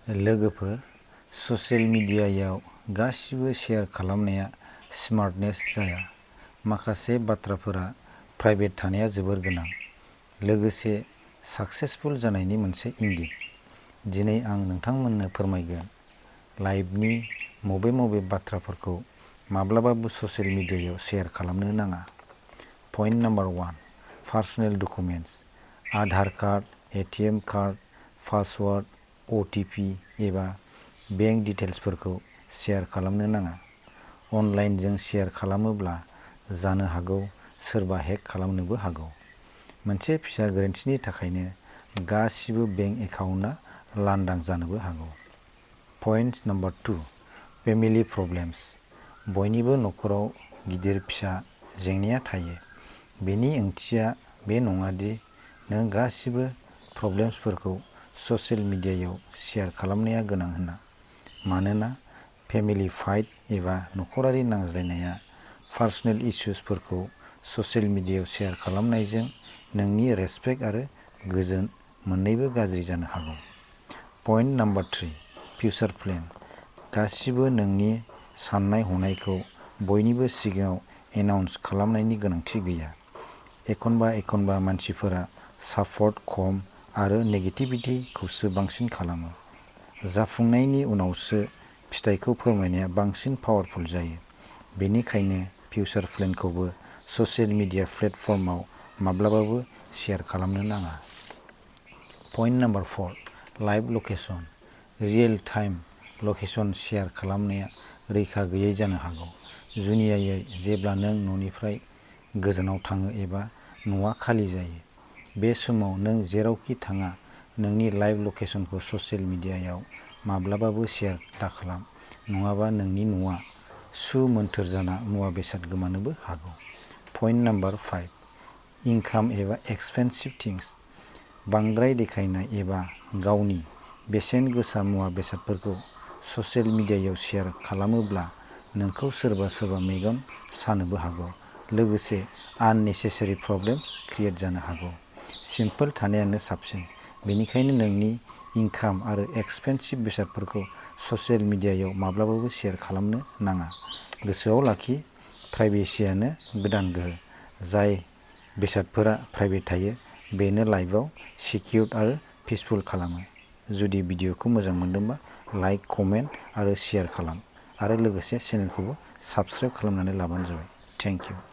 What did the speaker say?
लोगोफोर, ससियेल मिडियायाव गासिबो शेयार खालामनाया स्मार्टनेस जाया। माखासे बाथ्राफोरा प्राइभेट थानाया जोबोर गोनां, लोगोसे साक्सेसफुल जानायनि मोनसे इंगित। दिनै आं नोंथांमोननो फोरमायगोन लाइफनि बबे बाथ्राफोरखौ माब्लाबाबो ससियेल मिडियायाव शेयार खालामनो नाङा। Point number 1, personal documents. Aadhaar card, ATM card, password, OTP एबा बेंक डिटेल्सफोरखौ शेयार खालामनो नाङा। अनलाइनजों शेयार खालामोब्ला जानो हागौ सोरबा हेक खालामनोबो हागौ। मोनसे फिसा गोरोन्थिनि थाखायनो गासिबो बेंक एकाउन्टआ लांदां जानोबो हागौ। Point number 2, family problems. बयनिबो नखराव गिदिर फिसा जेंनाया थायो। बेनि ओंथिया बे नङा दि नों गासिबो प्रब्लेम्सफोरखौ ससियेल मिडियायाव शेयार खालामनाया गोनां होनना। मानोना फेमिलि फाइट एबा नखरारि नांज्लायनाया पार्सनेल इस्युसफोरखौ ससियेल मिडियायाव शेयार खालामनायजों नोंनि रेसपेक्ट आरो गोजोन मोन्नैबो गाज्रि जानो हागौ। Point number 3, future plan. गासिबो नोंनि साननाय हनायखौ बयनिबो सिगाङाव एनाउन्स खालामनायनि गोनांथि गैया। एखनबा मानसिफोरा सापर्ट खम आरो नेगेटिभिटिखौसो बांसिन खालामो। जाफुंनायनि उनावसो फिथाइखौ फोरमायनाया बांसिन पावारफुल जायो। बेनिखायनो फिउचार प्लेनखौबो ससियेल मिडिया प्लेटफर्माव माब्लाबाबो शेयार खालामनो नाङा। Point number 4, live location. Real time location share खालामनाया रैखा गैयै जानो हागौ। जुनियायै जेब्ला नों न'निफ्राय गोजानाव थाङो एबा न'आ खालि जायो। बे समाव नों जेरावखि थाङा नोंनि लाइभ लकेशनखौ ससियेल मिडियायाव माब्लाबाबो शेयार दाखालाम, नङाबा नोंनि न'आ सु-मोन्थोर जाना मुवा बेसाद गोमानोबो हागौ। पइन्ट नाम्बार 5, इनकाम एबा एक्सपेन्सिभ थिंग्स। बांद्राय देखायनाय एबा गावनि बेसेन गोसा मुवा बेसादफोरखौ ससियेल मिडियायाव शेयार खालामोब्ला नोंखौ सोरबा मेगन सानोबो हागौ, लोगोसे आननेसेसारि प्रब्लेम्स क्रिएट जानो हागौ। सिम्पोल थानायानो साबसिन। बेनिखायनो नोंनि इनकाम आरो एक्सपेन्सिभ बेसादफोरखौ ससियेल मिडियायाव माब्लाबाबो शेयार खालामनो नाङा। गोसोआव लाखि, प्राइभेसियानो गोदान गोहो। जाय बेसादफोरा प्राइभेट थायो बेनो लाइफआव सिकिउर आरो पिसफुल खालामो। जुदि भिडिअखौ मोजां मोनदोंबा लाइक, कमेन्ट आरो शेयार खालाम आरो लोगोसे चेनेलखौबो साबस्क्राइब खालामनानै लाबानो जाबाय। Thank you.